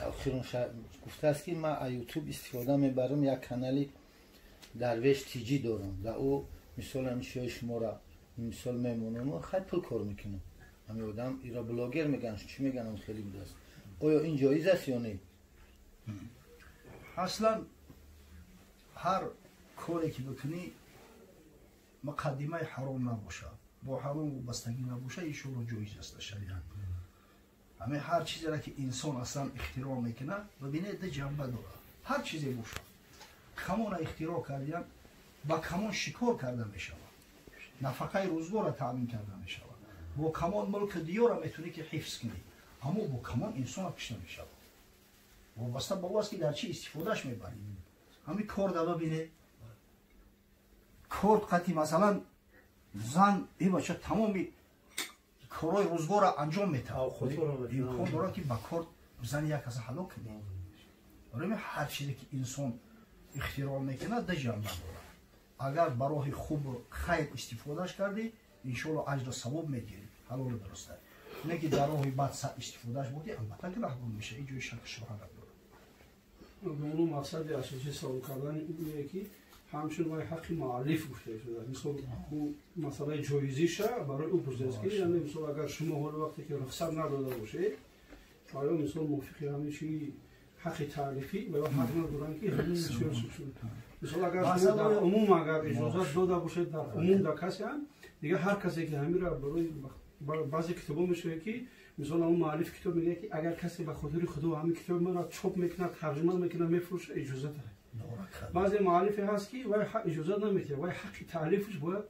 Охирон гуфтааст, ки ман аз Ютуб истифода мебарам, як канали Дарвеш Тиҷӣ дорам, дар ӯ мисол ҳамин чизҳои шуморо мисол мемонам, хай, пул кор мекунам. Ҳамин одам иро блогер мегӯянд, чӣ мегӯянд, хеле будааст. Оё ин ҷоиз аст ё не? Аслан ҳар коре ки бикунӣ, муқаддимаи ҳаром набошад, бо ҳаром вобастагӣ набошад, иншоалло ҷоиз аст дар шариат. Ҳамин ҳар чизеро ки инсон аслан ихтироъ мекунад, бибинед, ду ҷанба дорад. Ҳар чизе бошад, камона ихтироъ кардиям, ба камон шикор карда мешавад, нафақаи рӯзгорро таъмин карда мешавад, бо камон мулки диёра метавонӣ ки ҳифз кунӣ, аммо бо камон инсона кушта мешавад. Вобаста ба ӯ аст, ки дар чӣ истифодааш мебарӣ. Ҳамин кор да бибинед, корд қати масалан зан бача тамоми корҳои рӯзгорро анҷом метаҳад, имкон дорад, ки ба корд зани як каса ҳалок кунӣ. Барои ҳар чизе ки инсон ихтироъ мекунад, ду ҷанба дорад. Агар ба роҳи хубу хайр истифодааш кардӣ, иншоалло аҷру савоб мегирӣ, ҳалолу дуруста. Не ки дар роҳи бад истифодааш бурдӣ, албатта ки раҳгум мешавад, ин ҷои шаку шубҳа надорад. Ону мақсади асосии савол кардани ӯе, ки ҳамчун вай ҳаққи муаллиф гуфта шудааст, мисол, ӯ масъалаи ҷоизиша барои ӯ пурсидааст, ки яъне мисол агар шумо ҳоли вақте ки рухсат надода бошед, оё мисол мувофиқи ҳамин чи ҳаққи таълифӣ ва ё ҳақ надоранд, ки ҳамин мисол агар шумо дар умум агар иҷозат дода бошед, дар умум дар касе ҳам дигар ҳар касе ки ҳаминро барои баъзе китобҳо мешавад, ки мисол ҳамон муаллиф китоб мегӯяд, ки агар касе ба хотири худо ҳамин китоби маро чоп мекунад, тарҷума мекунад, мефурӯшад, иҷозат дорад. Баъзе муаллифе ҳаст, ки вай иҷозат намедиҳад, вай ҳаққи таълифаш бояд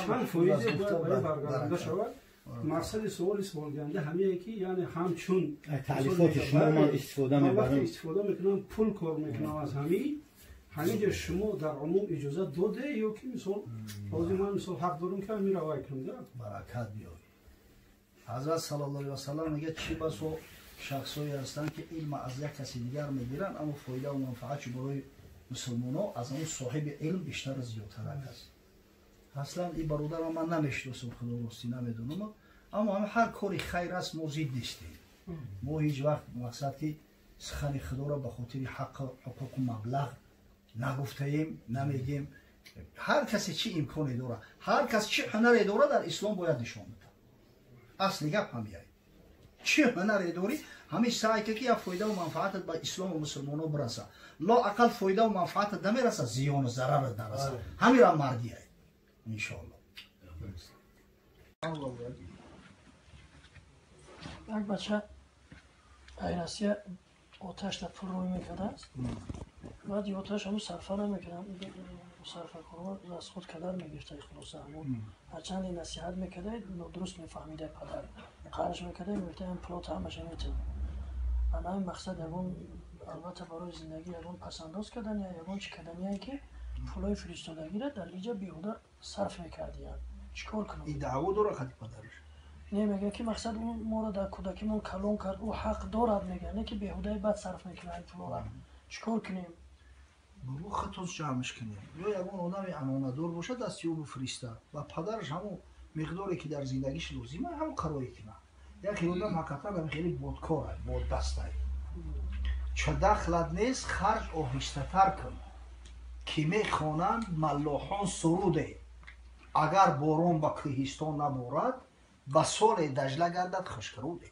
чанд фоизе бояд вай баргардонда шавад. Мақсади суоли суолдиҳанда ҳамие, ки яъне ҳамчун таълифоти шумо ман истифода мебарам, истифода мекунам, пул кор мекунам аз ҳамин ҷо шумо дар умум иҷозат доде ё ки мисол ҳозир ман мисол ҳақ дорам, ки ҳаминро вай кунам да? Баракат биёрӣ. Ҳазрат саллаллоҳу алайҳи васаллам мегӯяд, чӣ басо шахсҳое ҳастанд, ки илма аз як каси дигар мегиранд, аммо фоидаву манфаатшо барои мусулмонҳо аз он соҳиби илм бештару зиёдтарак аст. Аслан ин бародарам ман намешиносам, худо ростӣ намедонам, аммо ҳар кори хайр аст, мо зид нестем. Мо ҳеҷ вақт мақсад ки сухани худоро ба хотири ҳаққу ҳуқуқу маблағ нагуфтаем, намегем. Ҳар касе чӣ имконе дорад, ҳар кас чӣ ҳунаре дорад, дар ислом бояд нишон бидад. Асли гап ҳамияй: чӣ ҳунаре дорӣ, ҳамин саъй ка, ки як фоидаву манфаатат ба ислому мусулмонҳо бираса. Лоақал фоидаву манфаатат намераса, зиёну зарарат нараса. Ҳамира мардияй, иншоалло. Як бача ай Россия оташда пул рӯй мекардааст, баъд оташ ҳамун сарфа намекардам, сарфакорҳо расход кадар мегирифта. Хулоса, ҳамун ҳарчанде насиҳат мекарда, нодуруст мефаҳмида. Падар қарш мекарда, мегуфта, ин пулота ҳамаша метавон. Ана ҳамин мақсад, ягон албатта барои зиндагӣ ягон пасандоз кардани, ягон чӣ кардание, ки пулои фиристодагиро дар иҷа беҳуда сарф мекардиянд, чӣ кор кунам? Ин даъво дорад хати падараш? Не, мегӯяд, ки мақсад ӯ моро дар кӯдакимон калон кард, ӯ ҳақ дорад, мегӯяд, не ки беҳудаи бад сарф мекунад ин пулора, чӣ кор кунем? Бобо, худтон ҷамъш кунем ё ягон одами амонатдор бошад, дасти ӯ бифириста ва падараш ҳамон миқдоре ки дар зиндагиш лозима, ҳамон қарое кунад. Яке одам ҳақиқатан ҳам хеле бодкорай, боддастай. Ча дахлат нест, харҷ оҳистатар кун, ки мехонанд маллоҳон суруде: агар борон ба кӯҳистон наборад, ба соле Дажла гардад хушкруде.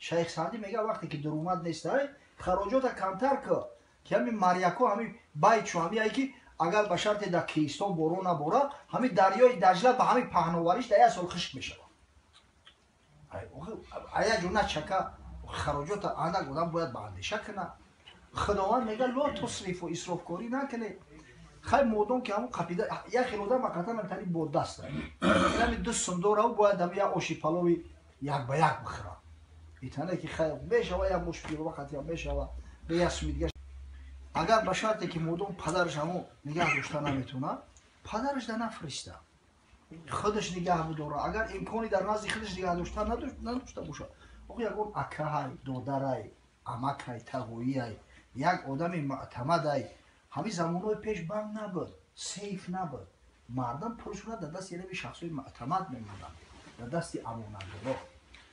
Шайх Саъдӣ мегӯяд, вақте ки даромад нестай, хароҷота камтар кун, ки ҳамин маряко, ҳамин байчу ҳамияе, ки агар ба шарте дар кӯҳистон борон наборад, ҳамин дарёи Дажла ба ҳамин паҳновариш дар як сол хушк мешавад. Ая ҷо начака, хароҷота андак одам бояд ба андеша кунад. Худованд мегӯяд: ла тусрифу, исрофкорӣ накунед. Хай, модом ки ҳамон қапида, як хел одам ҳақиқатан ҳамтари боддаст, ҳами 2 сум дорав, бояд ҳами як оши палови як ба як бихӯрад. Итане ки хай мешава, як муш пирова қатиям мешава бе як суми дигар. Агар ба шарте ки модом падараш ҳамо нигаҳ дошта наметавонад, падараш да нафриста, худаш нигаҳ бидора. Агар имкони дар назди худаш нигаҳ дошта надошта бошад, охи ягон акаҳай, додарай, амакай, тағоиай, як одами мӯътамадай. Ҳамин замонҳои пеш банк набуд, сейф набуд, мардам пулшона дар дасти янаби шахсҳои мӯътамад мемонданд, дар дасти амонатдоро.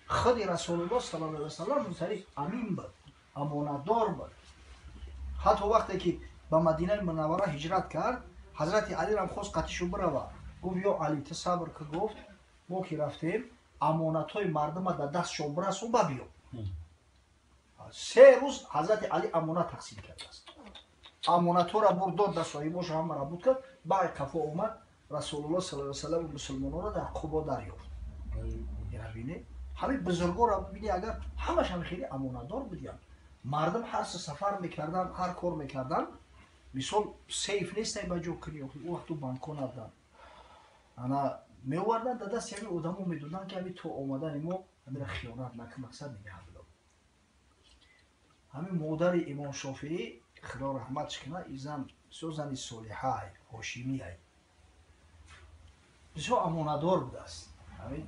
Худи Расулуллоҳ саллаллоҳу алайҳи васаллам мусариф амин буд. Амонатдор буд. Ҳатто вақте ки ба Мадинаи Мунаввара ҳиҷрат кард, ҳазрати Алирам хост қатишу бирава. Гуфт: ё Али, ту сабр ки, гуфт, мо ки рафтем, амонатҳои мардума дар дастшон бирасон, ба биё. 3 рӯз ҳазрати Али амонат тақсим кардааст. Амонатҳоро бурд, дод да соҳибошу, ҳамаро буд кард, баъд қафо омад, Расулулло саллаллоҳу алайҳи васаллам мусулмононро дар Қубо дарёфт. Ира бине, ҳамин бузургоро бибини, агар ҳамаш ҳам хеле амонатдор будиянд. Мардум ҳар сафар мекардан, ҳар кор мекардан, мисол, сейф нестай ба ҷо кунӣ, ӯ вақту банкҳо набуданд. Ана меовардан, дар дасти ҳамин одамо медоданд, ки ҳамин то омадани мо ҳамира хиёнат накун, мақсад нигаҳ бидор. Ҳамин модари имом Шофиӣ, Худо раҳматш кунад, и зан бисёр зани солиҳай, ҳошимиай, бисёр амонатдор будааст. Ҳамин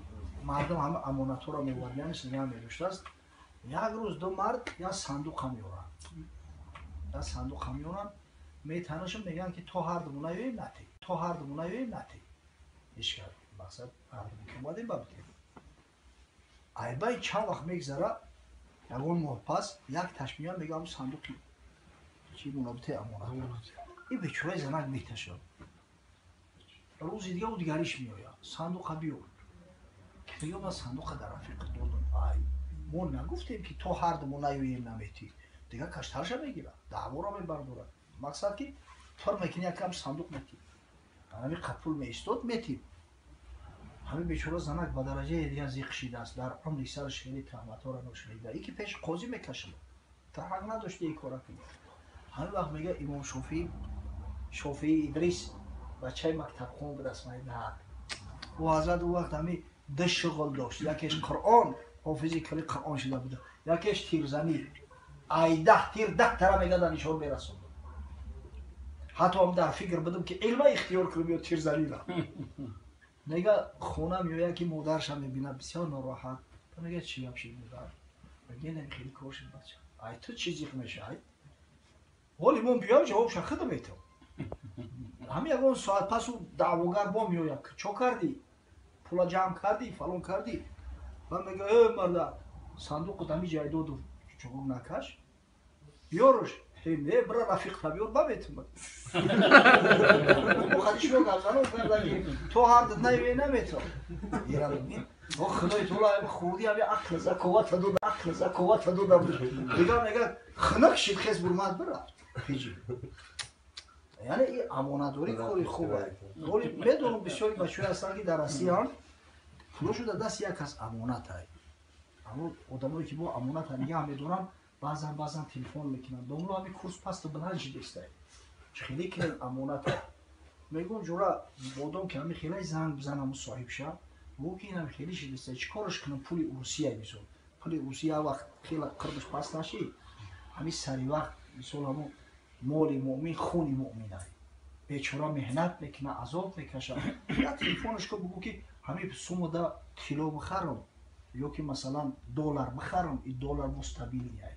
мардум ҳама амонатҳоро мевардиянаш, нигаҳ медоштааст. Як рӯз ду мард як сандуқа меоранд, як сандуқа меоранд, метанашон, мегӯянд, ки то ҳардуму наёем, натем, то ҳардуму наёем, натем. Ҳеч мақсад, ҳардуму ки омадем, ба битем. Айбай чанд вақт мегзара, ягон моҳ пас, як таш меояд, мега: ҳамун сандуқи чи мунобите амонат. Ин бечораи занак меташад. Рӯзи дига ӯ дигариш меояд: сандуқа биёр. Мега: ман сандуқа дар рафиқат додам. Ай, мо нагуфтем, ки то ҳардуму наёем, наметӣ. Дигар каштарша мегирад, даъворо мебардорад. Мақсад ки пур мекунӣ, якам сандуқ метӣ, ҳамин қапул меистод, метӣ. Ҳамин бечора занак ба дараҷаи дигар зиқ шидааст, дар умри сараш хеле туҳматҳоро ношунида, ики пеши қозӣ мекашад, та ҳақ надошти ин кора кунӣ. Ҳамин вақт мега имом Шофиӣ, Шофиӣ Идрис, бачаи мактабхон будааст, майдаҳак. Ӯ ҳазрат ӯ вақт ҳамин ду шуғл дошт: якеш Қуръон, ҳофизи кали Қуръон шида буда, якеш тирзанӣ. Ай 10 тир 10 тара мега дар нишон мерасонд. Ҳатто ҳам дар фикр будам, ки илма ихтиёр кунам ё тирзанира. Мега, хона меояд, ки модарша мебинад бисёр нороҳат. Мега: чӣ гап шид, модар? Мега: не, хеле кор шид, бача. Ай ту чӣ зиқ мешавай? Ҳоли мон биём, ҷавобша худам метавам. Ҳамин ягон соат пас ӯ даъвогар бо меояд: чо кардӣ, пула ҷамъ кардӣ, фалон кардӣ? Ба мега: э марда, сандуқут ҳами ҷай доду, чуғур накаш, биёруш. Не, бира рафиқта биёр, ба метумад. Хадишо гапзанон карда, ки то ҳардат наёе, наметавон. О Худои таоло, хурди ҳами ақл заковата дода, ақл заковата дода. Дигар мега, хунук шид, хес бурмад, бирафт фиҷи. Яъне ин амонатдорӣ кори хуб аст. Ҳоли медонам, бисёри бачаҳое ҳастанд, ки дар Россияам пулошо дар дасти як кас амонат ай. Аммо одамое ки бо амоната нигаҳ медоранд, баъзан баъзан телефон мекунанд: домло, ҳами курс пасту баланд шидестай, хеле кунед амоната. Мегӯм: ҷура, бодом ки ҳами хелай, занг бизан ҳамун соҳибша, гӯ ки инам хеле шидестай, чӣ кораш кунам? Пули Русия, мисол, пули Русия вақт хела қирбиш паст нашид, ҳами сари вақт, мисол, ҳамун моли муъмин хуни муъминай, бечора меҳнат мекунад, азоб мекашад. Я телефонаш ко, бугӯ, ки ҳамин сумода тилло бихарам ё ки масалан доллар бихарам, и доллар мустабильный ай.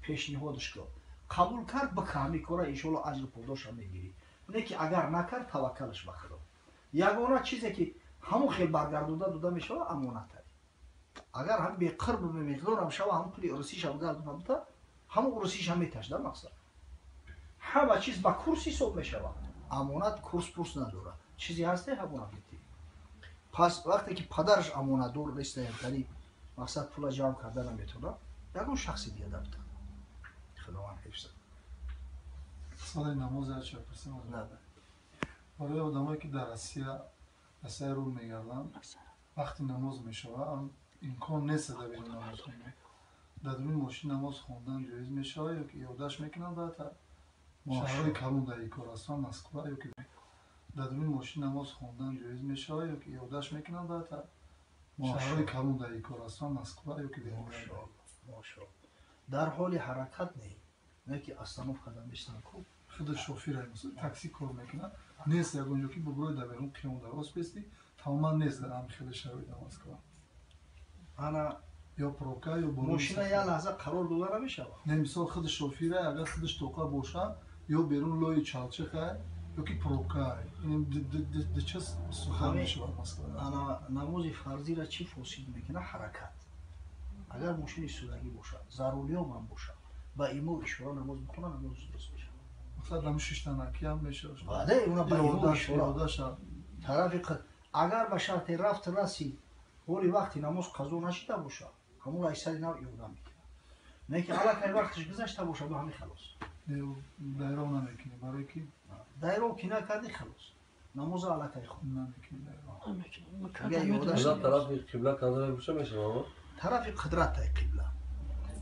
Пешниҳодаш ко, қабул кард, бика ҳамин кора, иншоалло аҷру подоша мегирӣ. Не ки агар накард, таваккалаш ба Худо. Ягона чизе ки ҳамон хел баргардода дода мешавад, амонатай. Агар ҳам беқирбу бемиқдорам шава, ҳамон пули урусиша бигардона бута, ҳамон урусиша меташда. Мақсад, ҳама чиз ба курс ҳисоб мешавад, амонат курс пурс надорад. Чизе ҳасте, ҳамона метӣ. Пас вақте ки падараш амонатдор нестаямтари, мақсад, пула ҷамъ карда наметавонад, ягон шахси дига дабта. Худованд ҳифза. Соли намоз яча пурсем. Барои одамое ки дар Россия рӯ мегарданд, вақти намоз мешавад, имкон нест дар берун намоз хондан, дар дуруни мошин намоз хондан ҷоиз мешавад ё ки иёдаш мекунанд? Баъд шаҳрҳои калон дар ин кор ҳастанд, Москва ё ки дар дуруни мошин намоз хондан ҷоиз мешавад ё ки иёдаш мекунанд? Баъд шаҳрҳои калон дар ин кор ҳастанд, Москва ё ки Дар ҳоли ҳаракат не, не ки остановка да местан ку. Худи шофир такси кор мекунад, нест ягон ҷо ки бубурой дар берун қиём дар рост бести, тамоман нест дар ҳамин хеле шароит дар Москва. Ана ё пробка ё мошина як лаҳза қарор дода намешавад. Не, мисол, худи шофира агар худаш тоқа боша, ё берун лои чалчиха ё ки пробка, дча сухан мешавад Москва. Ана намози фарзира чӣ фосид мекунад? Ҳаракат. Агар мошини судагӣ бошад, за рулём ҳам бошад, ба имо ишора намоз бихона, намоз дуруст мешавад. Мақсад ҳамун шиштанаки ҳам мешавад. Бале, уна ба имо ишора. Тарафи агар ба шарти рафт расид, ҳоли вақти намоз қазо нашида бошад, ҳамун айсари нав иёда мекунад. Не ки аллакай вақтиш гузашта бошад, ба ҳамин халос. Дайров намекунӣ, барои ки? Дайров ки накардӣ, халос. Намоза аллакай хун. Намекунӣ дайров. Намекунӣ. Тарафи қибла канзара боша мешавад? Тарафи қудратай қибла.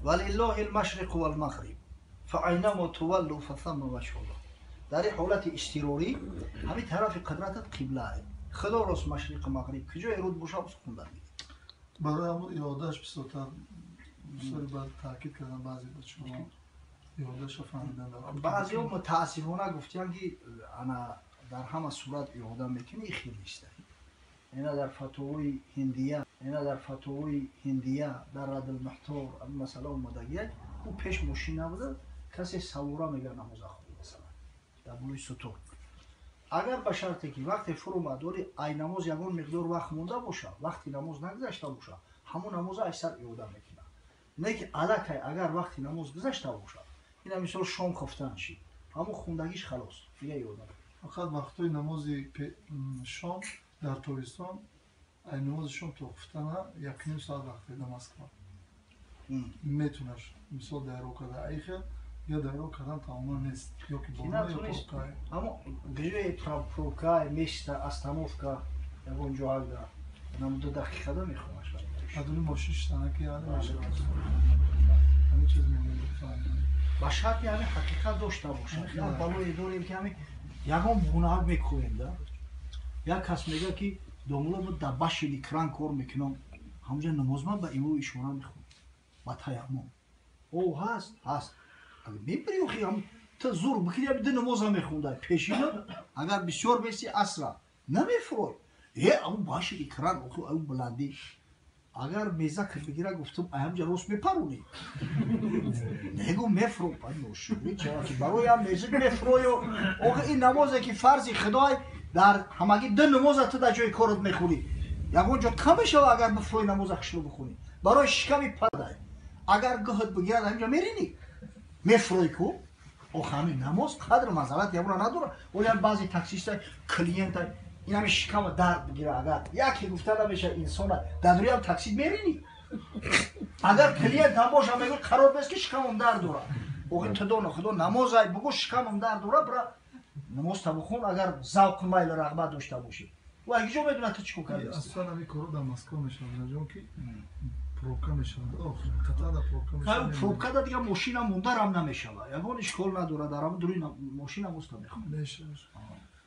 Валиллоҳи алмашриқу валмағриб фаайнамо туваллу фасамма ваҷҳуллоҳ. Дар ин ҳолати изтирорӣ ҳамин тарафи қудратат қиблае. Худо рост машриқу мағриб куҷое руд боша, уз хундан мегирад. Барои ҳамун иродааш бисёртар бисёре баъд таъкид кардан баъзе бачаҳо ки иродаашро фаҳмидан дар. Баъзеҳо мутаассифона гуфтиянд ки ана дар ҳама сурат ирода мекунӣ, хел неста. Ина дар фатвои ҳиндия, ина дар фатвои ҳиндия дар Радулмуҳтор масъала омадагия, ӯ пеш мошин набуда, касе савора мегар намоза хонда, масалан дар болои сутур. Агар ба шарте ки вақте фуромад, оли ай намоз ягон миқдор вақт монда боша, вақти намоз нагузашта боша, ҳамон намоза айсар иёда мекунад. Не ки аллакай агар вақти намоз гузашта боша, ина мисол шом хуфтан шид, ҳамон хундагиш халос, дига иёда мекунад. Фақат вақтҳои намози шом дар тобистон, ай намози шом то хуфтана 1.5 соат вақт дар Москва. Метунаш мисол дайро карда, ай хел я дайро кардан тамоман нест, ё ки борона ё пробка. Аммо гӯё пробка, место, остановка, ягон ҷо ҳагда нам 2 дақиқа да мехонаш. Адуни мошин шиштанаки яъне мешавад. Ҳамин чиз муҳим. Ба шарти ҳамин ҳақиқат дошта бошад. Як балое дорем ки ҳамин ягон гунаҳ мекунем да. Як кас мегӯяд ки домуло мо дар баши экран кор мекунам, ҳамонҷа намоз ман ба имому ишора мехонам, ба таяммум. О, ҳаст, ҳаст. Агар мебарӣ охи ҳам ту зур бикунӣ, ду намоза мехондай пешина, агар бисёр беси асра намефурой. Э, ҳамун баши экран охи ҳамун баландӣ. Агар меза кир бигира, гуфтам, ай ҳамҷа рост мепаронӣ. Негу мефуро, ки барои ҳам меза мефурою. Охи ин намозе ки фарзи худой дар ҳамагӣ ду намоза ту дар ҷои корот мехонӣ. Ягон ҷо кам мешава агар бифурой намоза хушрӯ бихонӣ. Барои шиками падай. Агар гӯҳат бигирад ҳамҷа меринӣ. Мефурой ку? Охи ҳамин намоз қадр манзалат ягона надорад. Оли ҳам баъзе таксиста клиента ин ҳамин шикама дард бигира, агар яке гуфта намеша инсона дар рӯи ҳам таксид меринӣ. Агар клиент ҳам боша мегӯ қарор нест ки шикамам дард дорад. Охи ту доно худо намозай бугӯ шикамам дард дорад, бира намоз та бихон, агар завқу майл рағбат дошта бошӣ. Ӯ ай куҷо медонад ту чӣ кор кардааст? Аслан ҳамин корро дар Москва мешавад, ҷон ки пробка мешавад. Ох, қатъан дар пробка мешавад. Пробка да дигар мошина мондарам намешавад. Ягон ишкол надорад, дар ҳамон дуруи мошина моста мехонад. Мешавад.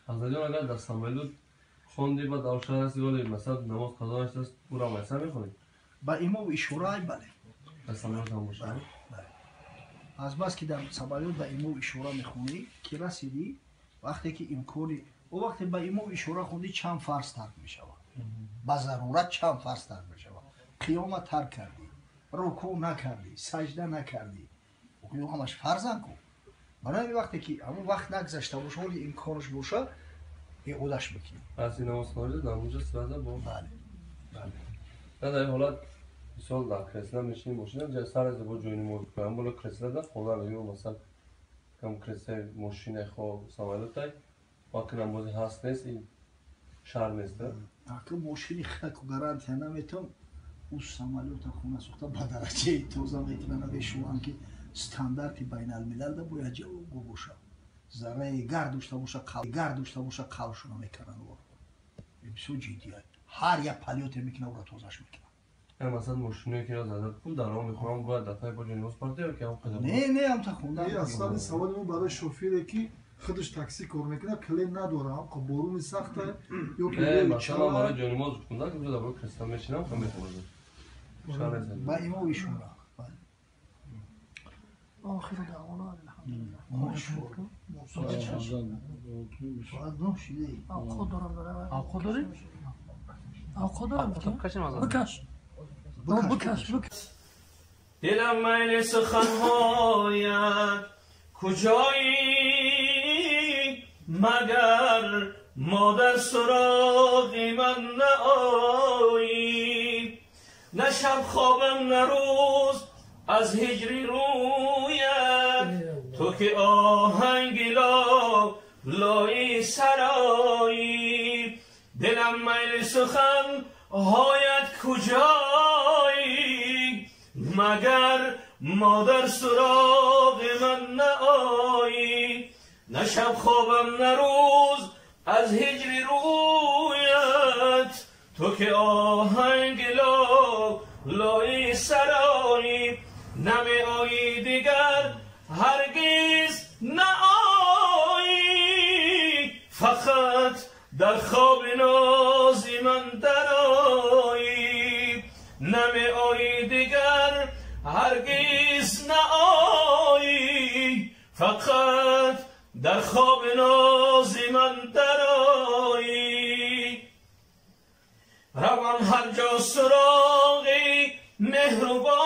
Ҳазратҷон, агар дар самолёт хонди, баъд дар шаҳр ҳасти, вале масалан намоз қазо нашудааст, ӯро ҳам айсар мехонед? Ба имому ишора бале. Дар самолёт ҳам бошад? Бале, бале. Аз бас ки дар самолёт ба имому ишора мехонӣ, ки расидӣ, вақте ки имкони о вақте ба имому ишора хондӣ, чанд фарз тарк мешавад. Ба зарурат чанд фарз тарк мешавад. Қиёма тарк кардӣ, рукӯъ накардӣ, саҷда накардӣ. Ё ҳамаш фарзан ку. Барои ҳамин вақте ки ҳамон вақт нагузашта боша, ҳоли имконаш боша, иодаш бикунӣ. Пас ин намоз хонда дар онҷо сразу бо бале, бале. На дар ин ҳолат мисол дар кресла мешинӣ, мошина ҷа сар аз бо ҷои намоз кунам, боло кресла дар хона ё масалан кам креслаи мошина хо самолётай, вақти намози ҳаст нест, ин шар нест, да? Ака мошини худак гарантия наметам, ӯ самолёта хона сохта ба дараҷаи тоза мекунанд, мешуванд ки стандарти байналмилалда бояд ҷавобгӯ боша. Зарраи гард дошта боша, гард дошта боша, қавшуна мекунанд ӯро. Бисёр ҷиддӣ. Ҳар як палёте мекунад, ӯро тозаш мекунад. Яъне масалан мошиное ки зада пул дар роҳ мехоҳам, бояд дар пай боҷои намоз парта ё ки ҳам қадам? Не, не, ҳам та хонда. Не, аслан ин саволи мо барои шофире ки худаш такси кор мекунад, клиент надорад, ҳам боруни сахта ё ки Не, масалан барои ҷои намоз хонда, ки дар болои кресла мешинам, ҳам мехонам. Ба имом ишора. آخر دعوانا الحمدلله. اوقات دارم دارم. اوقات داری؟ اوقات دارم. بکش. بکش بکش. دلم میل سخنهایت کجایی مگر مادر سراغی من نآیی، نه شب خوابم نه روز از هجری رویت، تو که آهنگ لالایی سرایی. دلم میل سخن هایت کجایی، مگر مادر سراغ من نآیی. نه شب خوابم نه روز از هجر رویت، تو که آهنگ لالایی سرایی. نمی آیی دیگر هرگز نآیی، فقط در خواب نازی من درآیی. نمی آیی دیگر هرگز نآیی، فقط در خواب نازی من درآیی. روم هر جا سراغی مهربانی،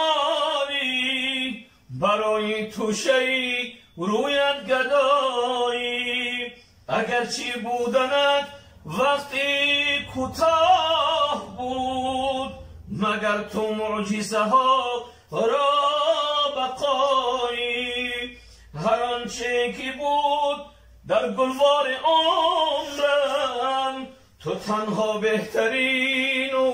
برای توشه‌ای رویت گدایی. اگرچه بودنت وقتی کوتاه بود، مگر تو معجزه ها را بقایی. هر آنچه که بود در گلوار عمرم، تو تنها بهترین و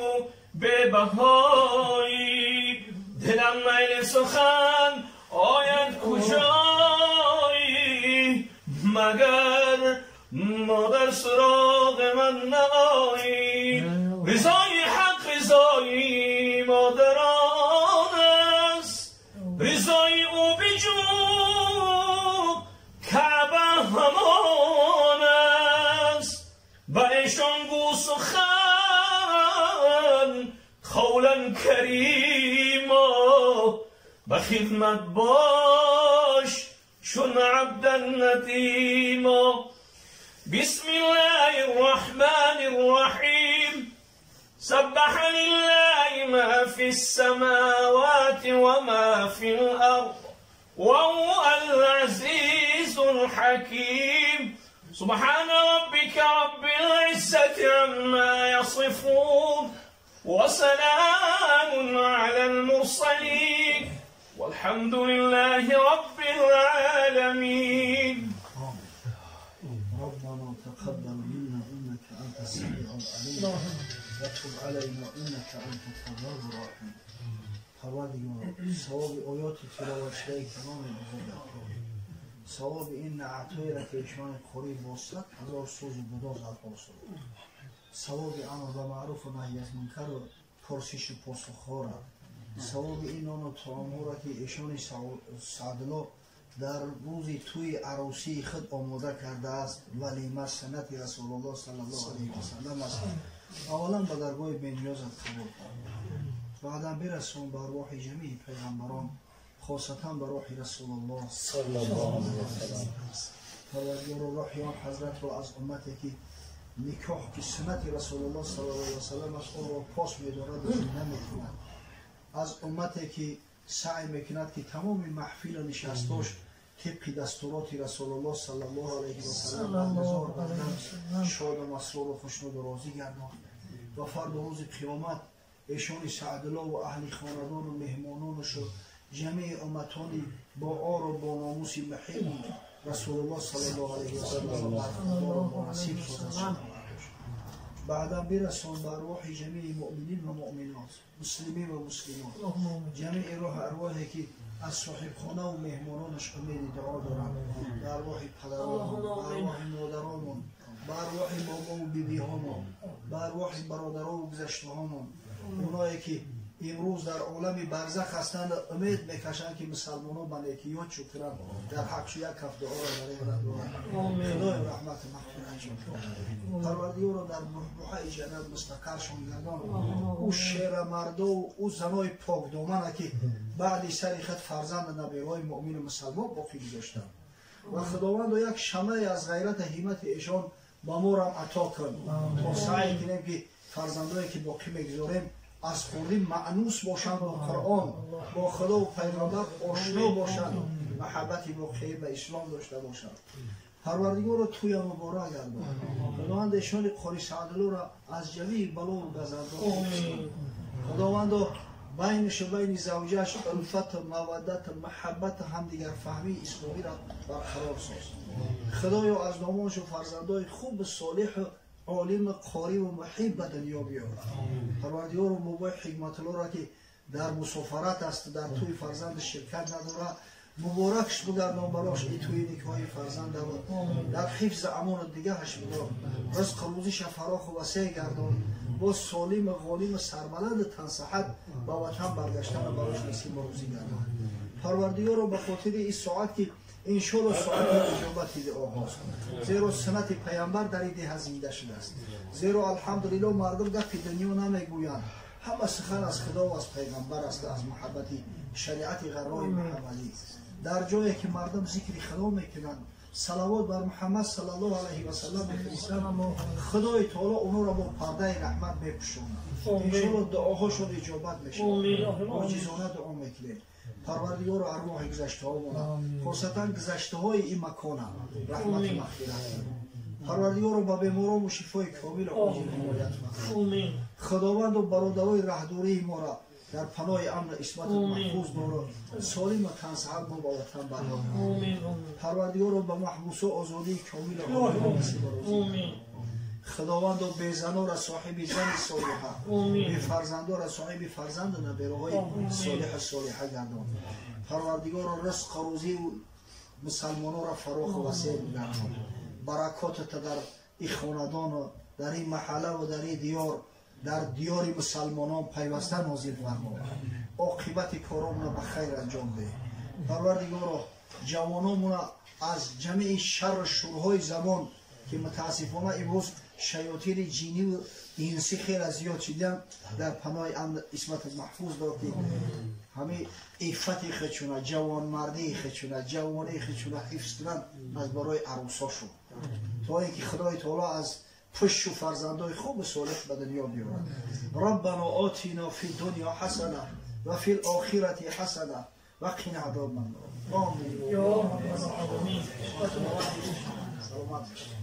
بهایی. دلم میل سخن آید کجایی، مگر مادر سراغ من نآیی. رضای حق رضای مادران است، رضای او بجو کعبه همان است. به ایشان گو سخن قولا کریما، به خدمت باش چون عبدا ندیما. بسم الله الرحمن الرحیم. سبح لله ما في السماوات وما في الأرض وهو العزيز الحكيم. سبحان ربك رب العزة عما يصفون وسلام على المرسلين والحمد لله رب العالمين. ربنا تقبل منا إنك أنت السميع العليم وتب علينا إنك أنت التواب الرحيم. پروردگار ثواب آیات تلاوت شده کلام بزرگ، ثواب این نعت‌هایی را که ایشان قاری با 100,000 سوز و گداز عطا شد، ثواب امر به معروف و نهی از منکر و پرسش و پاسخ‌ها را، ثواب این نان و طعام‌ها را که ایشان سعدالله در روز توی عروسی خود آماده کرده است، ولیمه سنت رسول الله صلی الله علیه و سلم است، اولا به درگاه بینیازت قبول کرد، بعدا برسون به ارواح جمیع پیغمبران، خاصتا به روح رسول الله صلی الله علیه و سلم. پروردگار روح آن حضرت را از امتی که نکاح که سنت رسول الله صلی الله علیه و سلم است آن را پاس می‌دارد و زنده می‌کند، از امتی که سعی میکند که تمام محفل و نشستاش طبق دستورات رسول الله صلی الله علیه و سلم برگزار گردند، شاد و مسرور و خوشنود و راضی گردند و فردا روز قیامت ایشان سعدالله و اهل خاندان و مهمانانش و جمیع امتانی با آر و با ناموس محیم رسول الله صلی الله علیه و سلم برخوردار و با نصیب سازد. بعدا برسان به ارواح جمیع مؤمنین و مؤمنات، مسلمین و مسلمات، جمیع روح ارواحی که از صاحب خانه و مهمانانش امید دعا دارند، به ارواح پدرانمون، به ارواح مادرانمون، به ارواح بابا و بیبیهامون، به ارواح برادرها و گذشته‌هامون، اونایی که امروز در عالم برزخ هستند امید میکشند که مسلمان‌ها به نیکی یاد شکرند، در حقش یک هفت دعا را برای دارند. خدای رحمت مغفرت شون پروردگار را در بحبوحه جنت مستقرشون گردان. او شیر مردا و او زنای پاک دامنه که بعد سر خود فرزند نبیرای مؤمن و مسلمان باقی گذاشتند و خداوند یک شمعی از غیرت همت ایشان به ما را عطا کن تا سعی کنیم که فرزندایی که باقی میگذاریم از خوردی معنوس باشند با قرآن، با خدا و پیغمبر آشنا باشند، محبت واقعی به اسلام داشته باشند. پروردگار را توی مبارک گردان. خداوند ایشان قاری سعدالله را از جمیع بلا و گزندها، خداوند Байнаш байни завҷаш улфат, маваддат, муҳаббат, ҳамдигарфаҳмии исломиро барқарор соз. Худоё аз номоншу фарзандои хуб, солиҳ, олим, қорӣ ва муҳиб ба дунё биёр. Парвардигоро, бобои Ҳикматуллоро ки дар мусофарат аст, дар тӯи фарзанд ширкат надорад, муборакш бигардон барош и тӯи никоҳи фарзандам, дар ҳифзи амону дигаҳаш бидор, ризқу рӯзиша фароху васеъ гардон, боз солиму ғолиму сарбаланду тансаҳат ба ватан баргаштана барош насибу рӯзӣ гардон. Парвардигоро, ба хотири ин соат ки иншоалло соати иҷобати дуоҳост, зеро суннати паямбар дар ин деҳа зинда шудааст, зеро алҳамдулилло мардум гапи дунё намегӯянд, ҳама сухан аз худо ва аз пайғамбар аст, аз муҳаббати шариати ғаррои муҳаммадӣ. Дар ҷое ки мардум зикри худо мекунанд, салавот бар Муҳаммад саллаллоҳу алайҳи васаллам мефиристанд, Худои таоло онҳоро бо пардаи раҳмат мепӯшонад. Иншоалло дуоҳошон иҷобат мешавад. Оҷизона дуо мекунем. Парвардигоро, арвоҳи гузаштаҳомона, хосатан гузаштаҳои ин макона раҳмату мағфират. Парвардигоро, ба беморому шифои комилу оҷил ҳимоят фармо. Худованду бародарои раҳдурии моро дар паноҳи амну исмату маҳфуз доро, солиму тансаҳат мо ба ватан баргардон. Парвардигоро, ба маҳбусо озодии комилу насибу рӯзӣ. Худовандо, безанора соҳиби зани солиҳа, бефарзандора соҳиби фарзанду набераҳои солиҳу солиҳа гардон. Парвардигоро, ризқу рӯзию мусалмононро фароху васеъ бигардон. Баракотата дар ин хонадону дар ин маҳаллаву дар ин диёр, дар диёри мусалмонон пайваста нозил фармо. Оқибати коромона ба хайр анҷом деҳ. Парвардигоро, ҷавономона аз ҷамеи шарру шурҳои замон ки мутаассифона имрӯз шаётини ҷиниву инсӣ хеле зиёд шиданд, дар паноҳи амн исмати маҳфуз дор ки ҳамин иффати худшуна, ҷавонмардии худшуна, ҷавонии худшуна ҳифз кунанд аз барои арӯсошон, то ин ки Худои таоло аз пушту фарзандои хубу солиҳ ба дунё биёрад. Раббано отино фи дунё ҳасана ва фи лохирати ҳасана ва қина азобан нор. Омин. Саломат бошед.